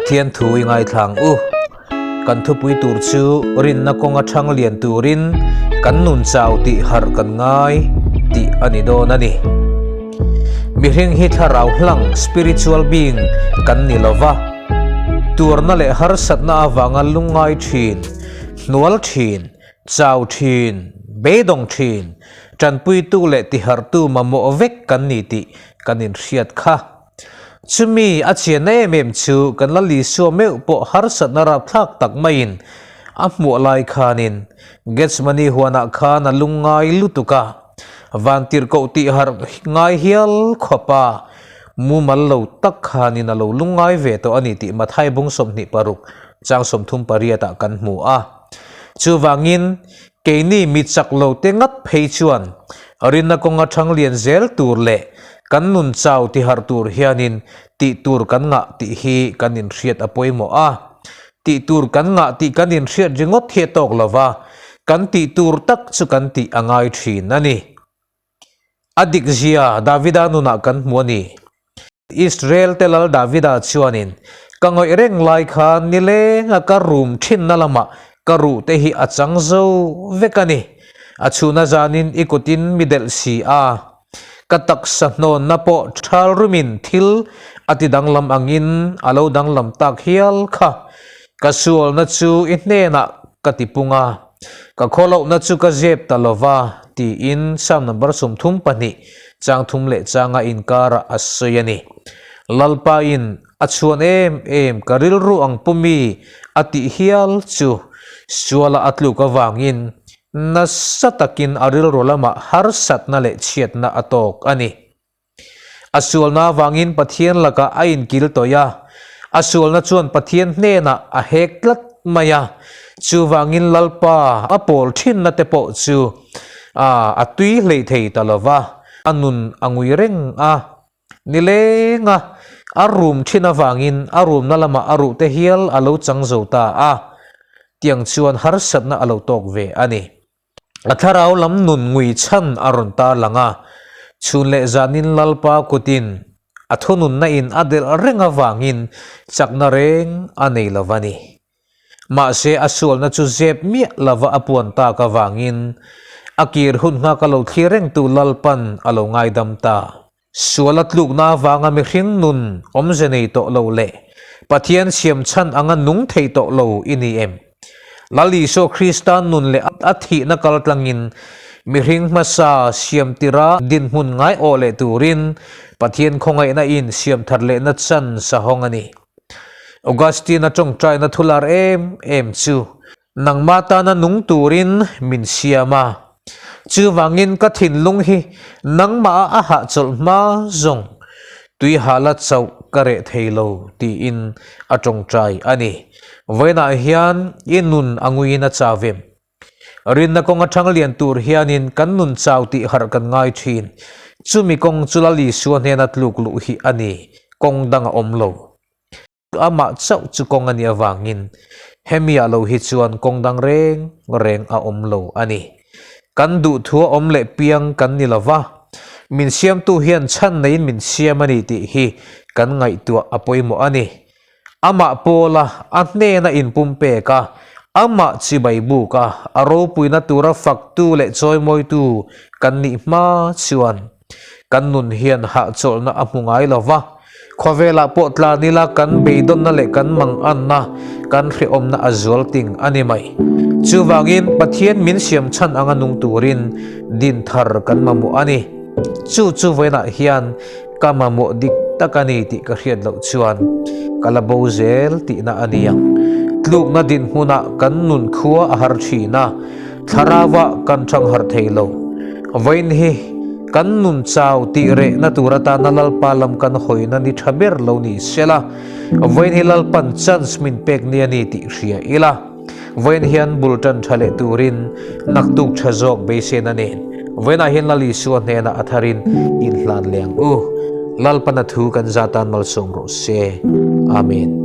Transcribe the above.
Pathian thu i ngaithla ang u. Kan thupui tur chu rinna kawnga thang lian turin kan nun chau tih harh kan ngai tih a ni dawn a ni. Mihring hi thlarau hlang, spiritual being, kan ni lo va, tuarna leh harsatna avanga lungngai thin, hnual thin, chau thin, beidawng thin, tanpuitu leh tiharhtu mamawh vek kan ni tih kan inhriat kha. Chumi a chianna em em chu kan la Lisua meuh pawh harsatna rapthlak tak maiin a hmuh lai khanin Gethsemane huanah khan a lungngai lutuk a, vantirhkoh tih harh ngai hial khawpa mumal lo tak khanin a lo lungngai ve tawh a ni tih Mathai bung 26 chang 38 ah kan hmu a. Chuvangin Keini mi chak lo te ngat phei chuan rinna kawnga thang lian zel tur leh kan nun chau ti harh tur hianin tih tur kan ngah tih hi kan inhriat a pawimawh a. Tih tur kan ngah tih kan inhriat ringawt hi a tawk lo va, kan tih tur tak chu kan tih a ngai thin a ni. A dik zia Davida nunah kan hmu a ni. Israel te lal Davida chuanin, Ka ngawih reng lai khan nilenga ka rum thinna lamah ka ruh te hi a chang zo vek a ni. A chhuna zanin i kutin mi delh si a, ka taksa hnawnna pawh thal rumin thil a ti danglam angin a lo danglam tak hial kha. Ka sualna chu i hnenah ka ti pung a. Ka khawlohna chu ka zep ta lo va, tiin Psalm number 32 chang thum leh changa inkarah a sawi a ni. Lalpain a chhuan em em ka rilru ang pumi a tih hial chu suala a tluk avangin nasa takin a rilru lamah harsatna leh chhiatna a tawk a ni. A sualna avangin Pathian lakah a inkil tawih a, a sualna chuan Pathian hnenah a hek tlat mai a, chuvangin Lalpa a pawl thinna te pawh chu a tui hlei thei ta lo va, a nun a ngui reng a, nileng a, a rum thin avangin a rumna lamah a ruh te hial a lo chang zo ta a, tiang chuan harsatna a lo tawk ve a ni. A thlarau lam nun ngui chhan a rawn tar lang a, chhun leh zanin Lalpa kutin a thununna in a delh reng avangin chakna reng a nei lo va ni. Mahse a sualna chu zep miah lova a puan tak avangin a kir hun nghak a lo thlir rengtu Lalpan a lo ngaidam ta. Sual a tlukna avanga mihring nun awmze nei tawh lo leh Pathian siam chhan anga nung thei tawh lo i ni em? Lal Isua Krista nun leh a thihna kal tlangin mihring hmasa siam tira dinhmun ngai awh leh turin Pathian khawngaihna in siam thar lehna chan sahawng a ni. Augustine-a tawngtaina thular em em chu Nangmah tana nung turin min siam a, chuvangin ka thinlung hi nangmah a hahchawlh hma zawng tui hala chauh ka reh thei lo tiin a tawngtai a ni. Vawiinah hian i nun a nguiin a chau em? Rinna kawnga thang lian tur hianin kan nun chau tih harh kan ngai thin. Chumi kawng chu Lal Isua hnena tluk luh hi a ni, kawng dang a awm lo. Amah chauh chu kawng a nih avangin hemi-ah lo hi chuan kawng dang reng reng a awm lo a ni. Kan duhthua awm leh piang kan ni lo va, min siamtu hian chhan neiin min siam a ni tih hi kan ngaihtuah a pawimawh a ni. Amah pawla a hnena inpumpek a, amah chibai buk a, a ropuina tura faktu leh chawimawitu kan nih hma chuan Kan nun hian hahchawlhna a hmu ngai lo va, khawvelah pawh tlan ila kan beidawnna leh kan manganna, kan hrehawmna a zual ting a ni mai. Chuvangin Pathian min siam chhan anga nung turin din thar kan mamawh a ni. Chu chu vawiinah hian ka mamawh dik tak a ni tih ka hriat loh chuan ka la bo zel tihna a ni ang. Tlukna dinhmunah kan nun khua a har thin a, Thlarauah kan thang harh thei lo. Vawiin hi kan nun chau tih rehna tur atana Lalpa lam kan hawina ni tha ber lo ni sela, vawiin hi Lalpan chance min pek ni a ni tih hria ila, vawiin hian bul tan tha leh turin naktuk tha zawk beiseina nen vawiinah hian Lal Isua hnenah a tharin inhlan leh ang u. Lalpana thu kan zatan malsawm rawh se. Amen.